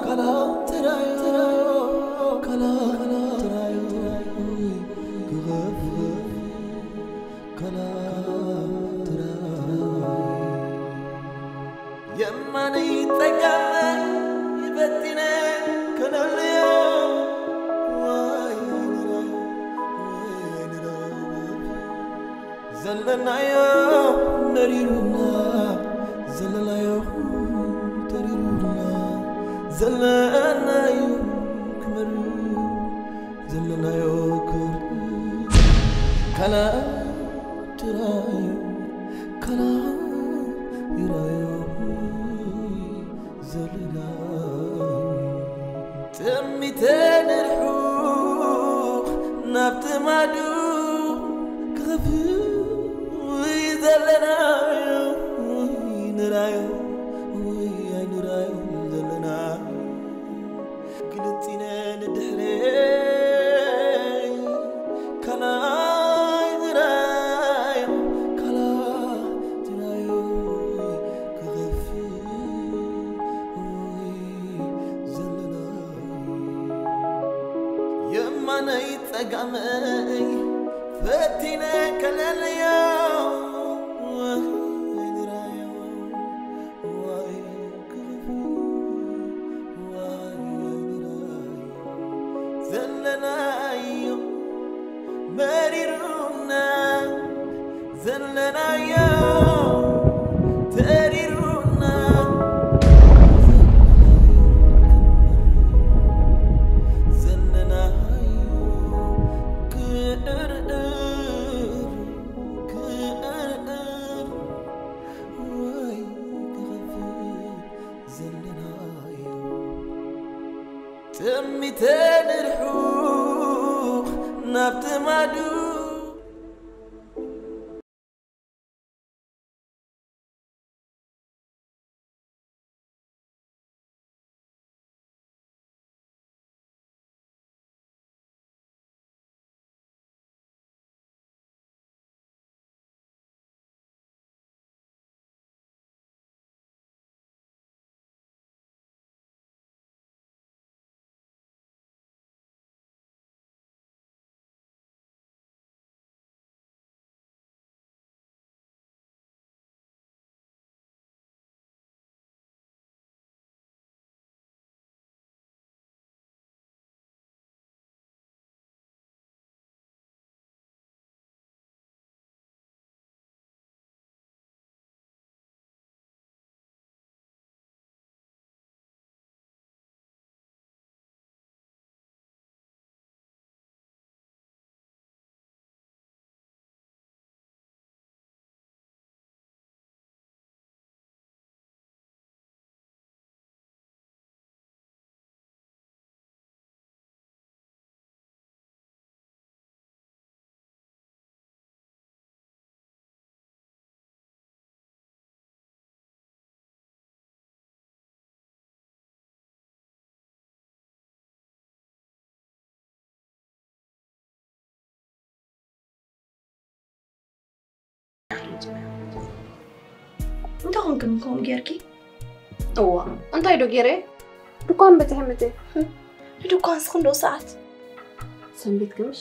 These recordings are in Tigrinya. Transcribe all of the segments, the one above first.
ካላ ትራዮ፣ ካላ ትራዮ፣ ክኸፍእ፣ ካላ ትራዮ። የማነይ ጸጋመይ በቲነ ከነልዮ፣ ዋይ ንራይ፣ ዋይ ንራይ። ዘለናዮ መሪሩና፣ ዘለናዮ ተሪሩና፣ ዘለናዮ ክመርር፣ ዘለናዮ ክር ካላ ትራዮ፣ ካላ ይራዮ ዘለና። ጥሚተ ንርሑቕ ናብቲ ማዱ ክኸፍእ፣ ወይ ዘለናዮ ወይ ንራዮ፣ ወይ ኣይንራዮ ዘለና። ግልጽ ኢለ ንድሕረይ፣ ካላይ ዝራዮ፣ ካላ ትራዮ ክኸፍእ ወይ ዘለናዮ። የማነይ ጸጋመይ ፈቲነ ከለልዮ፣ ወይ ንራዮ፣ ወይ ክኸፍእ፣ ወይ ንራዮ። ዘለናዮ መሪሩና፣ ዘለናዮ ተሪሩና፣ ዘለናዮ ክእርር፣ ክእርር ወይ ክኸፍእ ዘለናዮ። ጥሚተ ንርሑቕ ናብቲ ማዱ። እንታይ ኾንክን ከምኡ ጌርኪ? እዋ እንታይ ዶ ገይረ? ድኳን በፂሐ መፀ። ንድኳንስ ክንደው ሰዓት? ሰንቤት ገምሽ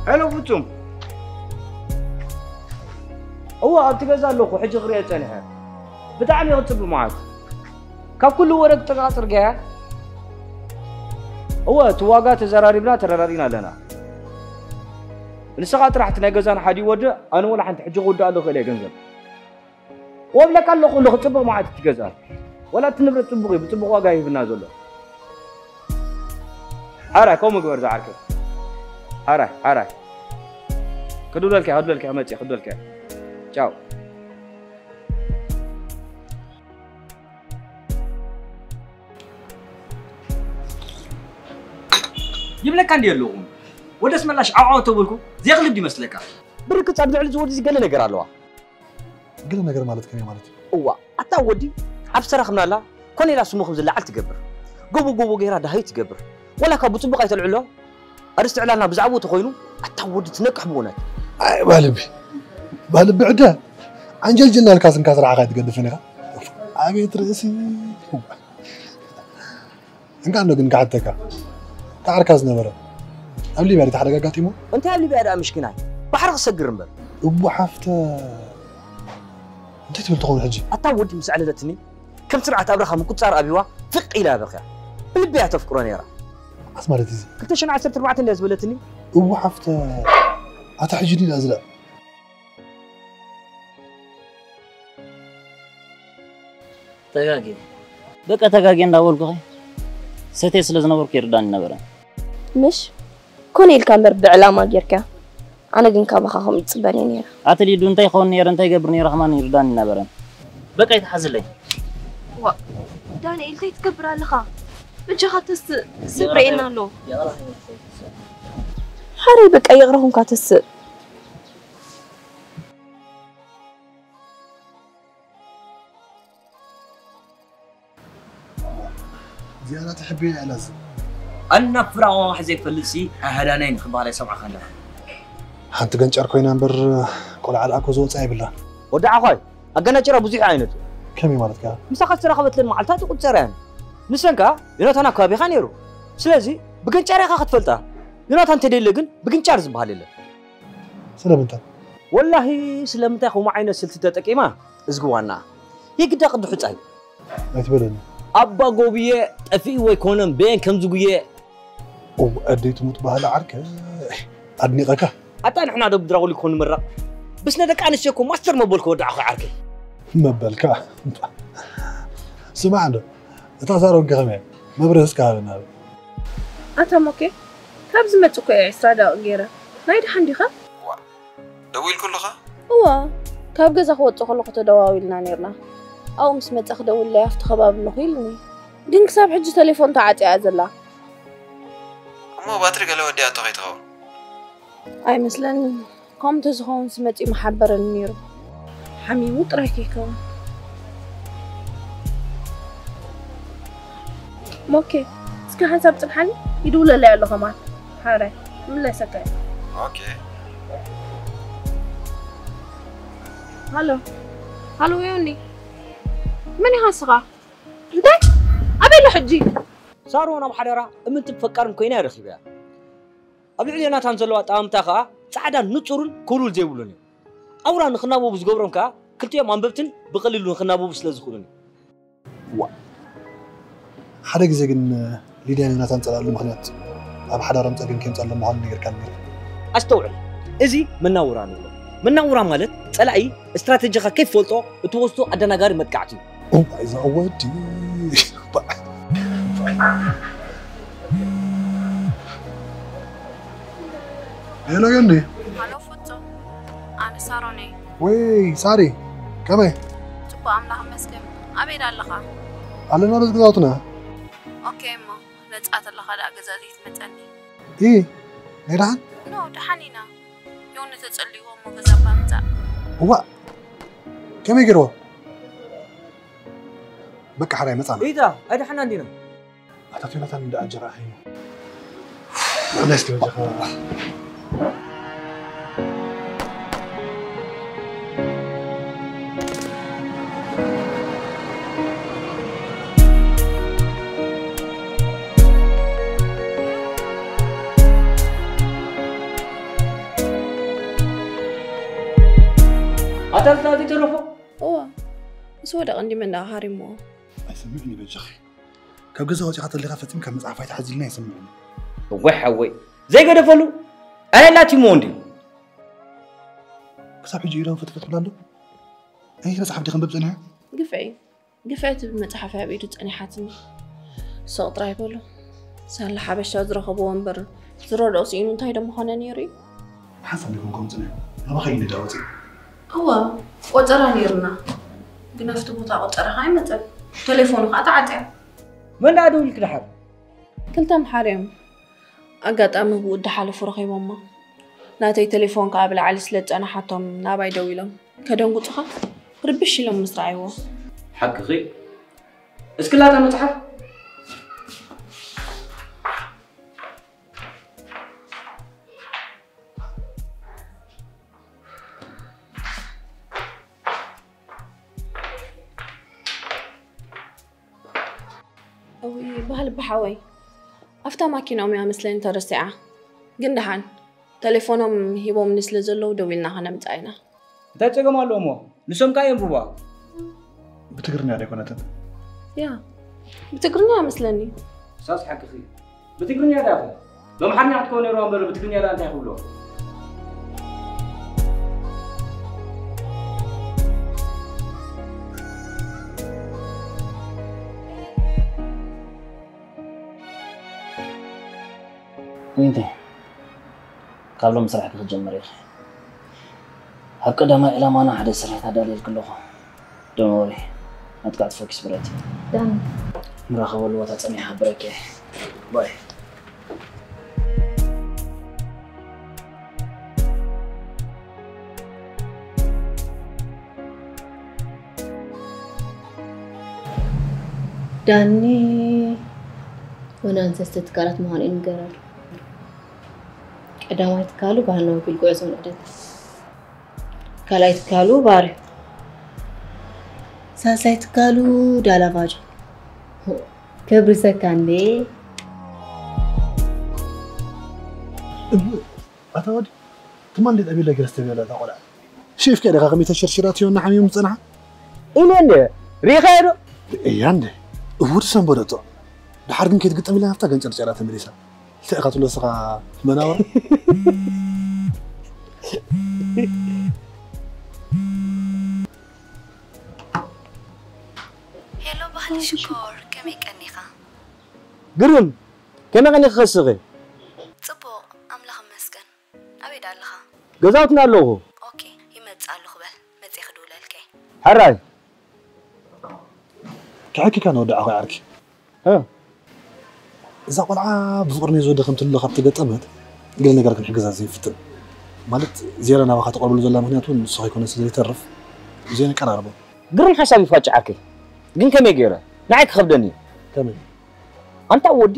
ሄሎ ፍጹም። እወ፣ ኣብቲ ገዛ ኣለኹ፣ ሕጂ ክሪኦ ጸኒሐ። ብጣዕሚ ክጽብቕ መዓት። ካብ ኩሉ ወረ ክጥቃ ጽርግያ። እወ፣ እቲ ዋጋ ተዘራሪብና ተረዳዲና ኣለና። ንስኻ ጥራሕ እቲ ናይ ገዛና ሓዲ ወደ፣ ኣነ ወላ ሓንቲ ሕጂ ክውድእ ኣለኹ ኢለ ገንዘብ። ወብለካ ኣለኹ፣ ኣለኹ፣ ጽቡቕ መዓት እቲ ገዛ። ወላ እቲ ንብረት ጽቡቕ እዩ፣ ብጽቡቕ ዋጋ ይህብና ዘሎ። ሓራይ፣ ከምኡ ግበር ዝዓርከይ። ሓራይ፣ ሓራይ። ክድውለልካ፣ ክድውለልካ፣ መጽእ፣ ክድውለልካ። ቻው። ይብለካ እንዲ ኣለኹ። ወደስ መላሽ ዓው ዓው ተበልኩ፣ ዘይክልብ ይመስለካ። ብርግጽ ኣብ ልዕሊ ዝወዲ ገለ ነገር ኣለዋ። ገለ ነገር ማለት ከመይ ማለት እዩ? እዋ፣ ኣታ ወዲ ኣብ ሰራኽምናላ ኮነ ኢላ ስሙ ከም ዝለዓል ትገብር። ጎቦ ጎቦ ገይራ ዳሃይ ትገብር። ወላ ካብ ብጽቡቕ ኣይተልዕሎ። ኣርስቲ ዕላልና ብዛዕባኡ ተኾይኑ፣ ኣታ ወዲ ትነቅሕ ብእውነት። ኣይ፣ ባልቢ። ባልቢ ዕደ። ዓንጀልጀልና ኢልካ ስንካ ስራሕኻ ኣይትገድፍን ኢኻ። ኣቤት ርእሲ። እንካ እንዶ ግን ክሓተካ። ተዓርካ ዝነበረ። ኣብ ሊብያ ድዩ ተሓደጋ ኣጋጢሞ? እንታይ ኣብ ሊብያ ደኣ ምሽኪናይ? ባሕሪ ክሰግር እምበር። እቡ ሓፍተ። እንታይ ትብል ትኸውን ሕጂ? ኣታ ወዲ ምስ ኣዕለለትኒ፣ ከም ስርዓት ኣብረኻ ምቁጻር ኣብይዋ፣ ፍቕ ኢላ በኽያ። ብልቢ እያ ተፍቅሮ ነይራ። ኣስ ማለት እዚ? ክልተ ሽሕን ዓሰርተ ኣርባዕተን ድያ ዝበለትኒ? እቡ ሓፍተ። ኣታ ሕጂ ድዩ ዝላ? ተጋግየ። በቃ ተጋግየ እንዳበልኩኺ ሰትየ ስለ ዝነበርኩ ይርዳኒ ነበረ። ምሽ? ኮነ ኢልካ እምበር ብዕላማ ጌርካ። ኣነ ግን ካባኻ ከምኡ ይጽበን እየ ነይረ። ኣቲ ሊዱ እንታይ ይኸውን ነይረ፣ እንታይ ይገብር ነይረ ከማን ይርዳኒ ነበረ። በቃ ይትሓዝለይ። ዋ፣ ዳንኤል እንታይ ትገብር ኣለኻ? በጃኻ ተስእ፣ ሰብ ርኤና ኣሎ። ሓረይ በቃ ይቕረ ኹንካ ተስእ። ዝያዳ ትሕብዮ እያ ላዝ። ኣና ፍራዋዋሕ ዘይፈልጥሲ ኣህዳናይ ንኽበሃል ኣይሰምዓኻን ኣለኻ። ሓንቲ ገንጫር ኮይና እምበር ቆልዓ ደኣ እኮ ዝወፅኣ የብላን። ወዲ ዓዃይ፣ ኣገናጭራ ብዙሕ ዓይነቱ። ከመይ ማለትካ? ምሳኻ ዝተራኸበትለን መዓልታት ይቁጸራ እየን። ንሰን ከኣ ዮናታን ኣብ ከባቢኻ ነይሩ። ስለዚ ብገንጫር ኢኻ ክትፈልጣ። ዮናታን እንተደይለ ግን ብግንጫር ዝበሃል የለን። ስለምንታይ? ወላሂ ስለምንታይ ከምኡ ዓይነት ስልቲ ተጠቂማ እዝግዋና። የግዳ ቅዲ ሑጻይ። ኣይትበለኒ። ኣባ ጎብየ ጠፊእዎ ኣይኮነን፣ በየን ከም ዝጉየ። እው፣ ኣደይ ትሙት ባህሊ ዓርከ። ኣድኒቐካ። ኣታ ንሕና ዶ ብድራጎል ይኮን ንምረቕ? ብስነ ደቂ ኣንስትዮ እኮ ማስተር መበልኩ ወዲ ዓኾ ዓርከይ። መበልካ። ስማዕ እንዶ፣ እታ ሳሮን ከ ከመይ እያ? መብርሂ እስከ ሃበና በል። ኣታ ሞኬ፣ ካብ ዝመጽእ እኮ እየ ዕስራ ደቂቕ ገይረ። ናይ ደሓን ዲኻ? ዋ፣ ደዊልኩልኻ? እዋ፣ ካብ ገዛ ክወጽእ ከለኹ ተደዋዊልና ኔርና። ኣብኡ ምስ መጸ ክደውለይ ኣብቲ ከባቢ ኣለኹ ኢሉኒ። ግን ክሳብ ሕጂ ተሌፎን ተዓጽያ እያ ዘላ። እሞ ባትሪ ገለ ወዲኣቶ ከይትኸውን? ኣይመስለንን። ከምኡ እንተዝኸውንስ መጺኡ ምሓበረኒ ኔሩ። ሓሚሙ ጥራይ ከይከውን። ሞኬ፣ እስከ ሓንሳብ ጽንሓኒ፣ ይድውለለይ ኣሎ ከማን። ሓራይ፣ ይምለሰካ እየ። ኦኬ። ሃሎ። ሃሎ፣ ዮኒ። መን ኢኻ ንስኻ? እንታይ? ኣበይ ኣሎ ሕጂ? ሳሮን ኣብ ሓዳራ እምንትን ፈቃርን ኮይና እየ ረኺበያ። ኣብ ልዕሊ ዮናታን ዘለዎ ኣጠማምታ ከኣ ጻዕዳን ንጹርን ክውልውል ዘይብሉን እዩ። ኣውራ ንኽናበቡ ዝገብሮም ከኣ ክልቲኦም ኣንበብትን ብቐሊሉ ንኽናበቡ ስለ ዝኽእሉን እዩ። ዋ። ሓደ ግዜ ግን ሊድያን ዮናታን ጸላእሉ ምኽንያት ኣብ ሓዳሮም ጸገም ከምጽኣሎም ምዃኑ ነጊርካኒ ነይርካ። ኣስተውዕል፣ እዚ መናውራ ንብሎ። መናውራ ማለት ጸላኢ ስትራተጂኻ ከይትፈልጦ እትወስዶ ኣደናጋሪ መጥቃዕቲ እዩ። እዋይ፣ እዛ ወዲ። ሄሎ፣ ገኒ። ሃሎ፣ ፍጹም። ኣነ ሳሮን እየ። ወይ፣ ሳሪ፣ ከመይ? ጽቡቕ፣ ኣምላኽ ይመስገን። ኣበይ ደኣ ኣለኻ? ኣለና፣ በዚ ገዛውትና። ኦኬ፣ እሞ ነጻ ተለኻ ደኣ ገዛ ዘይትመጸኒ? ኢ፣ ናይ ደሓን? ኖ፣ ደሓን ኢና። ዮኒ ተጸልይዎ እሞ ገዛ እባ ምጻእ። እዋእ፣ ከመይ ገይርዎ? በቃ፣ ሓራይ መጻና። ኢታ፣ ኣይደሓና እንዲና። ኣታ ዮናታን እንዳ ኣጀራ ሃይሞ። መለስ ወጀኻ። ኣታ ዝላዘይ ተረፎ? እዋ፣ ምስ ወደቐ እንዲ መንደቕ ሃሪምዎ። ኣይሰምዕን እዩ በጃኺ። ካብ ገዛ ወፂኻ ተሊኻ ፈፂምካ መፅሓፍ ኣይትሓዝልና ኣይሰምዕን እዩ። እወ ሓወይ፣ ዘይገደፈሉ ኣየላቲሞ እንድዩ። ክሳብ ሕጂ ኢሎም ፈትፈት ብላ ኣሎ። ኣይ መፅሓፍ ዲ ከንብብ ፀኒሐ? ግፍዒ፣ ግፍዒ ትብል መፅሓፍ ኣብ ኢዱ ፀኒሓትኒ። ስቕ ጥራይ በሉ። ሳላ ሓበሻ ዝረኸብዎ እምበር ዝረድኦ ስኢኑ እንታይ ዶ ምኾነ ነይሩ እዩ? ሓንሳብ ዲኹም ከምፅነ ናባኸ እዩ ንዳወፂ። እዋ፣ ቆፀራ ነይሩና። ግን ኣብቲ ቦታ ቆፀራ ኸዓ ኣይመፀን። ቴሌፎኑ ኸዓ ተዓፅያ። መን ደኣ ደዊልክ ደሓር? ክልተ ኣምሓሩ እዮም። ኣጋጣሚ ብኡ እንዳሓለፉ ረኺቦሞ። ናተይ ቴሌፎን ከኣ ብላዕሊ ስለ ዝጸናሓቶም ናባይ ደዊሎም። ከደንጉጹኻ ርብሽ ኢሎም ምስ ረኣይዎ። ሓቅኺ። እስኪ ላታ መጽሓፍ። እውይ፣ ባህል ብሓወይ። ኣብታ ማኪናኦም እያ መስለኒ ተረሲዓ። ግን ደሓን፣ ቴሌፎኖም ሂቦምኒ ስለ ዘለዉ ደዊልና ከነምጽኣ ኢና። እንታይ ጸገም ኣለዎ እሞ? ንሶም ከኣ የንብቧ። ብትግርኛ ዶ ኣይኮነትን? ያ፣ ብትግርኛ እያ መስለኒ። ሳስ ሓቅኺ። ብትግርኛ ደኣ ኸ? ብኣምሓርኛ ክትከውን ነይርዋ እምበር ብትግርኛ ደኣ እንታይ ክብሎ? ዊንቲ፣ ካብ ሎሚ ስራሕኪ ክትጀምሪ ኢኺ። ኣብ ቀዳማይ ዕላማና ሓደ ስርሒት ኣዳልየልኪ ኣለኹ። Don't worry፣ መጥቃዕቲ ፎኪስ ብረት። ዳን። ንራኸበሉ ቦታ ጸኒሓ ብረክ እየ። ባይ። ዳኒ ወናን ሰለስተ ትካላት ምዃኑ እዩ ንገረሉ። ቀዳማይ ትካሉ ባህልና ወኪል ጉዕዞ ንግደት። ካልኣይ ትካሉ ባር እዩ። ሳልሳይ ትካሉ ዳላቫጆ። ከብርሰካ እንዴ? እሞ፣ ኣታ ወዲ፣ ትማል እንዴት ኣቤላ ገረስ ተቤላ እታ ቆልዓ? ሼፍካ ዲኻ ከመይ ተሸርሽራትዮ እና ሓሚሙ ዝጸንሓ? እሞ እንዴ፣ ሪኻዮ ዶ? እያ እንዴ፣ እውድ ሰንበደቶ። ደሓር ግን ከይትግጠም ኢላ ናብታ ገንጨርጨራ ተመሊሳ። እንታይ ኢኻ ትብሎ ንስኻ መናውራ? ሄሎ ባህሊ ሽኮር፣ ከመይ ቀኒኻ? ግርም፣ ከመይ ቀኒኺ ከስኺ? ጽቡቕ፣ ኣምላኽ ይመስገን። ኣበይ ደኣ ኣለኻ? ገዛውትና ኣለኹ። ኦኬ፣ ይመጽእ ኣለኹ በል፣ መጺኤ ክድውለልከ። ሕራይ። ክሕኪካ ንወድዓኹ ዓርኪ። እ? እዛ ቆልዓ ብፍቕሪ ነይ ዝወደ ከም ትልሎ ካብ ተገጠመት፣ ገለ ነገር ክንሕግዛ ዘይፍትን። ማለት፣ ዜና ናባኻ ተቐርብሉ ዘላ ምኽንያት እውን ንሱ ከይኮነ ስለ ዘይተርፍ፣ ብዘይ ነቀራርቦ። ግርም ሓሳብ ይፋጭ ዓርከይ። ግን ከመይ ገይረ? ንዓይ ክኸብደኒ እዩ። ከመይ? ኣንታ ወዲ፣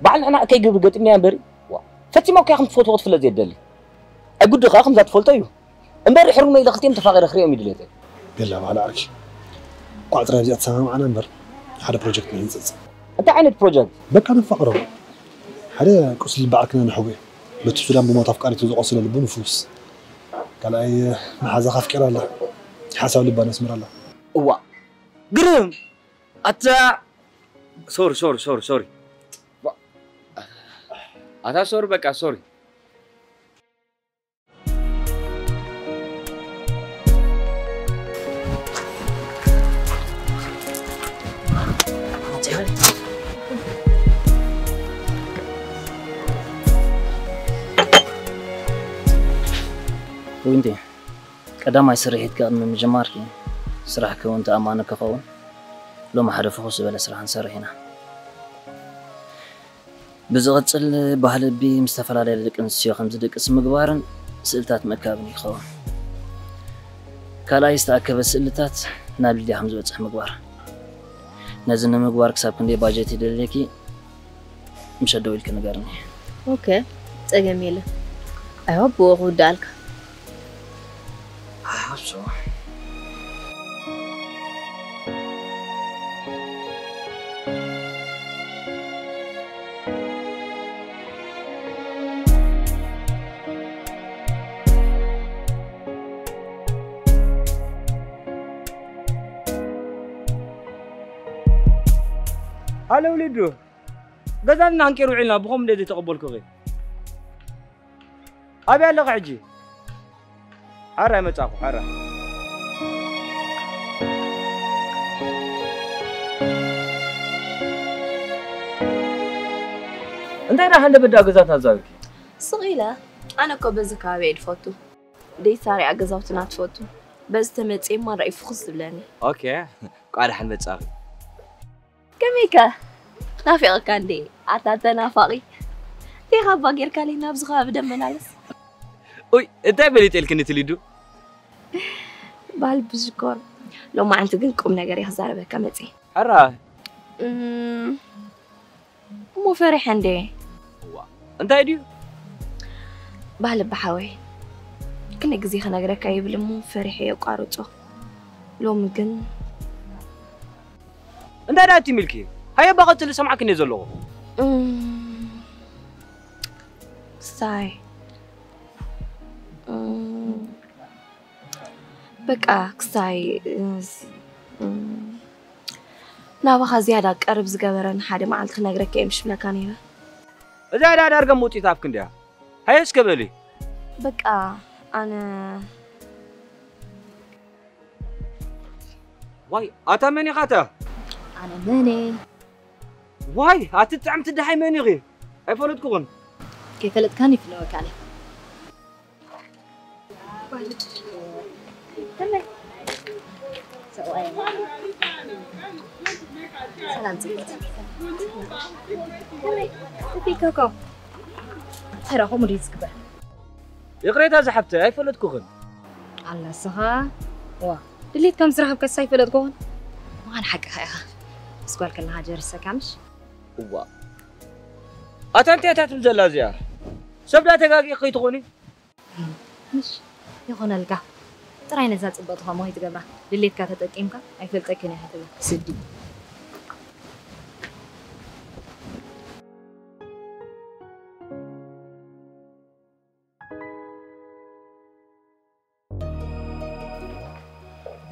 በዓል ንሕና እከይ ግብሪ ገጢምናያ እምበሪ፣ ዋ፣ ፈጺማ እኮ እያ ከም ትፈትዎ ክትፍለጥ ዘየደሊ። ኣይ ጉዲ ኸኣ ከምዛ ትፈልጦ እዩ። እምበር ሕሩመይ ኢለ ክልቲኦም ተፋቒረ ክሪኦም እዩ ድሌተይ። ቤላ በዓል ዓርኪ። ቋዕ ጥራይ ኣብዚኣ ተሰማማዕና እምበር፣ ሓደ ፕሮጀክት ንህንጽጽ። እንታይ ዓይነት ፕሮጀክት? በቃ ንፋቐሮ። ሓደ ቁስሊ ልቢ ዓርክና ንሕውዮ። በቲ ሱዳን ብሞት ኣፍቃሪቱ ዝቖሰለ ልቡ ንፍውስ። ካልኣይ መሓዛኻ ኣፍቂራ ኣላ። ሓሳብ ልባ ነስምር ኣላ። እዋ። ግርም! ኣታ ሶሪ፣ ሶሪ፣ ሶሪ፣ ሶሪ። ኣታ ሶሪ፣ በቃ ሶሪ። ዊንቲ፣ ቀዳማይ ስርሒትኪ ቅድሚ ምጅማርኪ፣ ስራሕኪ እውን ተኣማኒ ክኸውን፣ ሎሚ ሓደ ፍኹስ ዝበለ ስራሕ ንሰርሕ ኢና። ብዝቕጽል፣ ባህሊ ኣቢ ምስ ዝተፈላለያ ደቂ ኣንስትዮ ከም ዝድቅስ ምግባርን ስእልታት ምእካብን ይኸውን። ካልኣይ፣ ዝተኣከበ ስእልታት ናብ ሊድያ ከም ዝበጽሕ ምግባር። ነዚ ንምግባር ክሳብ ክንደይ ባጀት ይደልየኪ? ምሸት ደው ኢልኪ ንገርኒ። ኦኬ፣ ጸገም የለን። I hope ብኡ ክውዳኣልካ። I hope so። ኣለ ውሊዱ፣ ገዛና ሃንቄር ውዒልና ብኸም እንደ ዘይተቐበልኩኺ። ኣበይ ኣለኺ ሕጂ? ሓራ ይመጻኹ፣ ሓራ። እንታይ ደኣ ሃንደ በዳ ገዛትና ዛዊርኪ? ስቕ ኢለ፣ ኣነ እኮ በዚ ከባቢ እየ ዝፈቱ። ደይሳርያ ገዛውትና ትፈቱ። በዚ ተመጽኤ ማራ እዩ ፍኹስ ዝብለኒ። ኦኬ፣ ቋ ደሓን መጻኺ። ከመይከ? ናፊቐካ እንዴ? ኣታ ተናፋቒ። እንታይ ካባ ጌርካ ለይ ናብዚ ከባቢ ደመላለስ? ኡይ፣ እንታይ በሊጠልክኒ ትሊዱ? ባል ብሽኮር። ሎማዓንቲ ግን ቁም ነገር እየ ክዛረበካ መጽየ። ሓራ። እም፣ እሞ ፈሪሐ እንዴ? ዋ፣ እንታይ ድዩ? ባል ብሓወይ። ክንደይ ግዜ ክነግረካ ይብል እሞ ፈሪሐ የቋርጾ። ሎሚ ግን እንታይ ደኣ እቲ ሚልኪ? ሃየ፣ እባ ቀጽሊ፣ ሰምዓኪ እንደ ዘለኹ። እም፣ ክስታይ፣ እም፣ በቃ፣ ክስታይ፣ እስ-፣ እም፣ ናባኻ ዝያዳ ቀርብ ዝገበረኒ ሓደ መዓልቲ ክነግረካ እየ ምሽ ብለካ ነይረ። እዛ ኢዳ ዳርጋ ምውጺት ኣፍኪ እንድያ። ሃየ፣ እስከ በሊ። በቃ፣ ኣነ ዋይ፣ ኣታ መን ኢኻ ኣታ? ኣነ መን እየ? ዋይ፣ ኣቲ ጥዕምቲ ደሃይ መን ኢኺ? ኣይፈለጥኩኽን። ከይፈለጥካኒ ይፍለወካኒ። ሰላም ጽቡቅ። ከመይ? እቲ ኮኮ። ተራ ከምኡ ድዩ ዝግበር? ይቕሬታ ዝሓፍተይ፣ ኣይፈለጥኩኽን። ኣላ ስኻ። ዋ፣ ድሌት ከም ዝረኸብከስ ኣይፈለጥኩኽን። ምዃን ሓቅኻ ኢኻ። ምስ ጓል ከለኻ ጀርሰካ ምሽ? እዋ። ኣታ እንታይ እታ ትብል ዘላ እዚኣ? ሰብ ዳ ተጋጊ ከይትኾኒ? ምሽ ይኾነልካ። ጥራይ ነዛ ጽብቕቲ ከምኡ ከይትገብራ። ድሌትካ ተጠቂምካ ኣይፈልጠክን እየ ከይትብላ። ስዲ።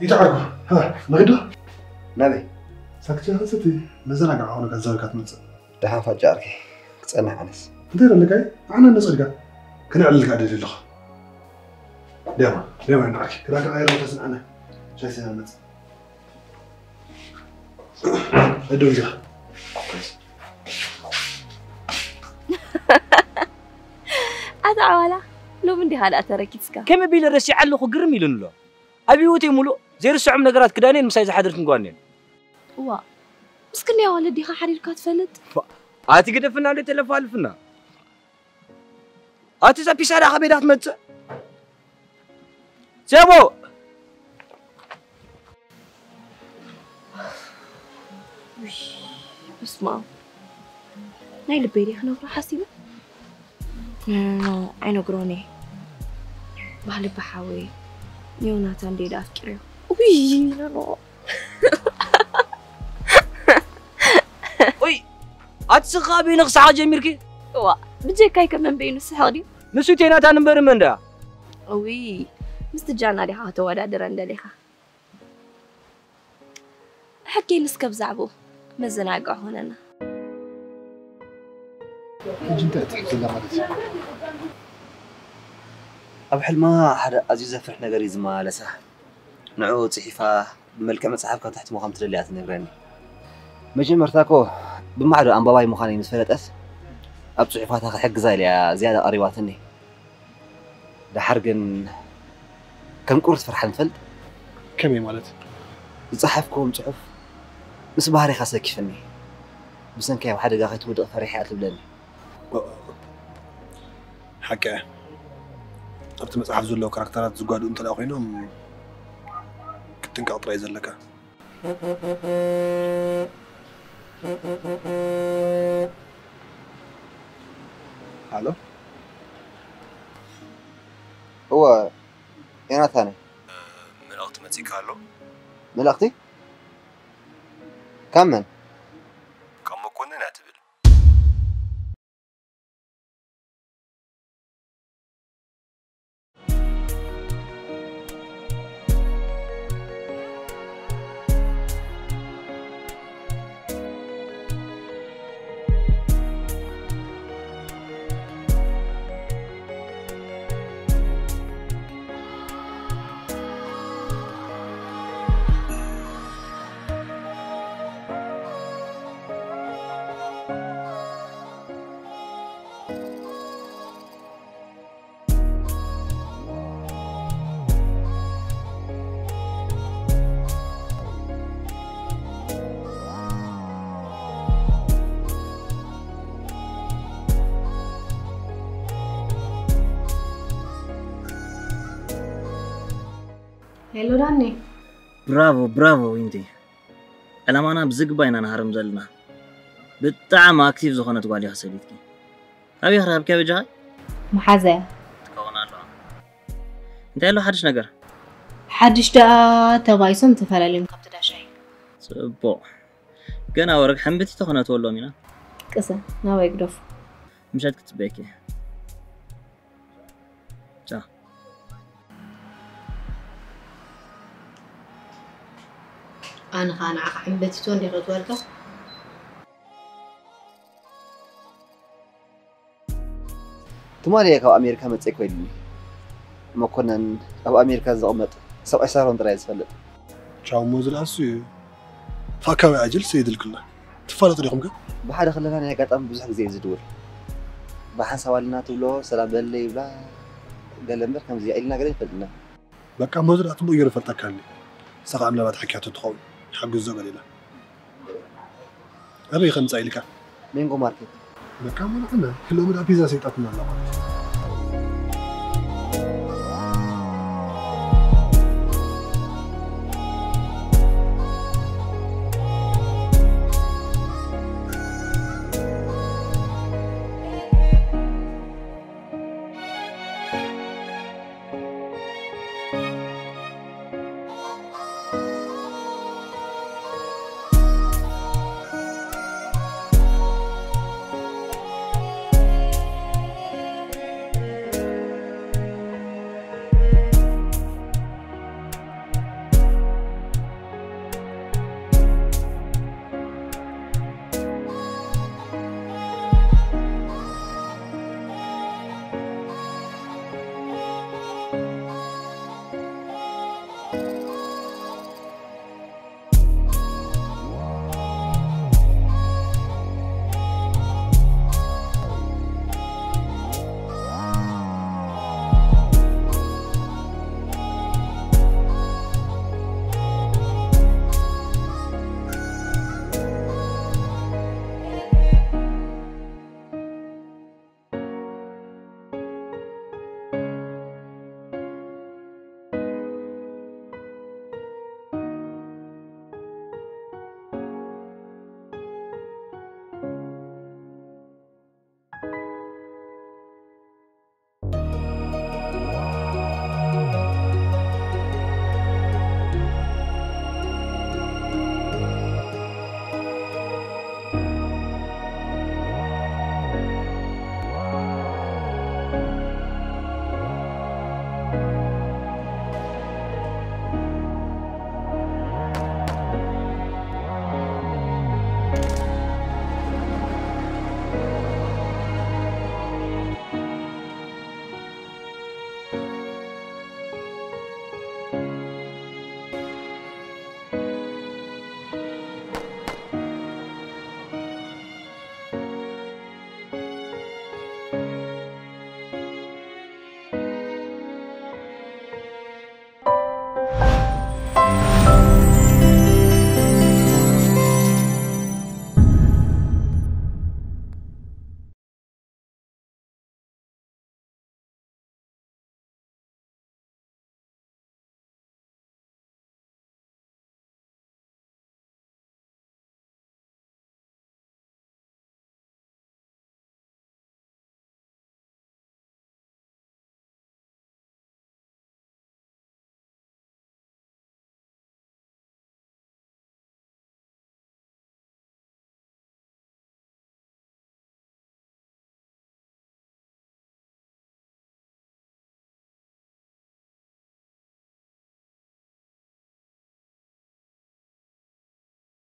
ይትዓርኩ። ሃ፣ ንኺድ ዶ? ናበይ? ሳክቻ ኸሰቲ መዘናግዒ ኾነ ገንዘብካ ትመጽእ። ደሓን ፋጫ ዓርኪ፣ ክጸንሕ ኣነስ። እንታይ ደለካ? ኣነ ነጸልካ። ክነዕልልካ ደሊ ኣለኹ። ደማ፣ ደማ ንዓርኪ። ክዳን ክቐይር ተስንዓና። ሻይ ሰና መጽእ። እዶ እንዲኻ። ኣታ ዓዋላ፣ ሎሚ እንዲኻ ደኣ ተረኪስካ? ከመይ ቢለ ረሲዐ ኣለኹ፣ ግርም ኢሉኒ ኣሎ። ኣብ ህይወተይ ሙሉእ ዘይርስዖም ነገራት ክዳኔን ምሳይ ዝሓደርክን ጓኔን። እዋ፣ ምስ ክንደይ ኣዋልድ ዲኻ ሓዲርካ ትፈልጥ? ፋ-፣ ኣቲ ግደፍና እንደ ተለፋልፍና። ኣቲ እዛ ፒሳ ደኣ ካበይ ደኣ ትመጽእ? ሴቦ! ውይ፣ በስመ ኣብ። ናይ ልበይ ድየ ክነግሮ ሓሲበ? ኖ፣ ኖ፣ ኖ፣ ኣይነግሮን እየ። ባህሊ ብሓወይ፣ ንዮናታን ድየ ደኣ ኣፍቂረዮ? ውይ፣ ኖ፣ ኖ። ኡይ፣ ኣቲ ስኻ ኣበይነ ክስሓቕ ጀሚርኪ? እዋ፣ ብጀካይ ከ መን በይኑ ስሕቕ ድዩ? ንሱ ቴናታን እምበር መን ደኣ? እውይ፣ ምስቲ ጃና ዲኻ ከተወዳድረን ደሊኻ? ሕኬን እስከ ብዛዕባኡ መዘናግዒ ኾነና። ሕጂ እንታይ ትሕብ ዘላ ማለት እዩ? ኣብ ሕልማ ሓደ ኣዝዩ ዘፍርሕ ነገር እዩ ዝመላለሳ። ንዕኡ ጽሒፋ ብመልክዕ መጽሓፍ ካብ ታሕቲ ምዃን ትደሊ እያ ትነግረኒ። መጀመርታ እኮ ብማዕዶ ኣንባባይ ምዃነይ ምስ ፈለጠት ኣብ ጽሑፋታ ክሕግዛ ኢለ እያ ዝያዳ ቀሪባትኒ። ደሓር ግን ከም ቁሪ ትፈርሓኒ ትፈልጥ? ከመይ ማለት? ዝጸሓፍክዎም ጽሑፍ ምስ ባህሪኻ ሰኪፍኒ። ብሰንኪ ኣብ ሓደጋ ከይትወድቕ ፈሪሐ እያ ትብለኒ። ሓቂ እያ። ኣብቲ መጽሓፍ ዘለዉ ካራክተራት ዝጓድኡ እንተ ደኣ ኮይኖም ክትጥንቀቕ ጥራይ እዩ ዘለካ። ሃሎ? እወ፣ ዮናታን እየ። መልእኽቲ መጺእካ ኣሎ? መልእኽቲ? ካብ መን? ካብ መኮንን እያ ትብል። ሄሎ ዳኒ። ብራቮ ብራቮ ዊንቲ። ዕላማና ብዝግባእ ኢና ንሃርም ዘለና። ብጣዕሚ ኣክቲቭ ዝኾነት ጓል ኢኻ ሰበይትኪ። ኣበይ ክረኽብኪ በጃኻ? መሓዘያ። ትከውን ኣለዋ። እንታይ ኣሎ ሓድሽ ነገር? ሓድሽ ደኣ ተባይሶም ተፈላለዮም ካብቲ ዳሻይ። ጽቡቕ። ገና ወረግ ሕምብቲ ተኾነ ትወልዎም ኢና። ቅሰ ናባይ ግደፉ። ምሸት ክትጽበየኪ። ቻ። ኣነ ኸዓ ንዓኻ ሕምብቲ ትወ እንዲኻ ትወልካ። ትማሊ እየ ካብ ኣሜሪካ መፅእ ኮይሉኒ። መኮነን ኣብ ኣሜሪካ ዝቕመጥ ሰብኣይ ሳሮን ጥራይ ዝፈልጥ። ቻው ሞዝላሱ እዩ። ፋካዊ ኣጅል ሰይድልክላ ትፋለጡ ዲኹም ከ? ብሓደ ከለና ናይ ኣጋጣሚ ብዙሕ ግዜ እዩ ዝድውል። ብሓንሳብ ኣለና ትብሎ ሰላም በለለይ ይብላ ገለ እምበር ከምዚ ኢልና ገለ ይፈልጥና። በቃ ሞዝላ ጽቡቅ ገይሩ ፈልጠካ እንዲ። ሰኻ ኣምላባት ሓኪያቶ ትኸውን ሓግዞ ገሊላ። ኣበይ ከምጻ ኢልካ? ሜንጎ ማርኬት። በቃ ሞላዕና ሎሚ ዳ ፒዛ ሰይጣትና ኣለዋ።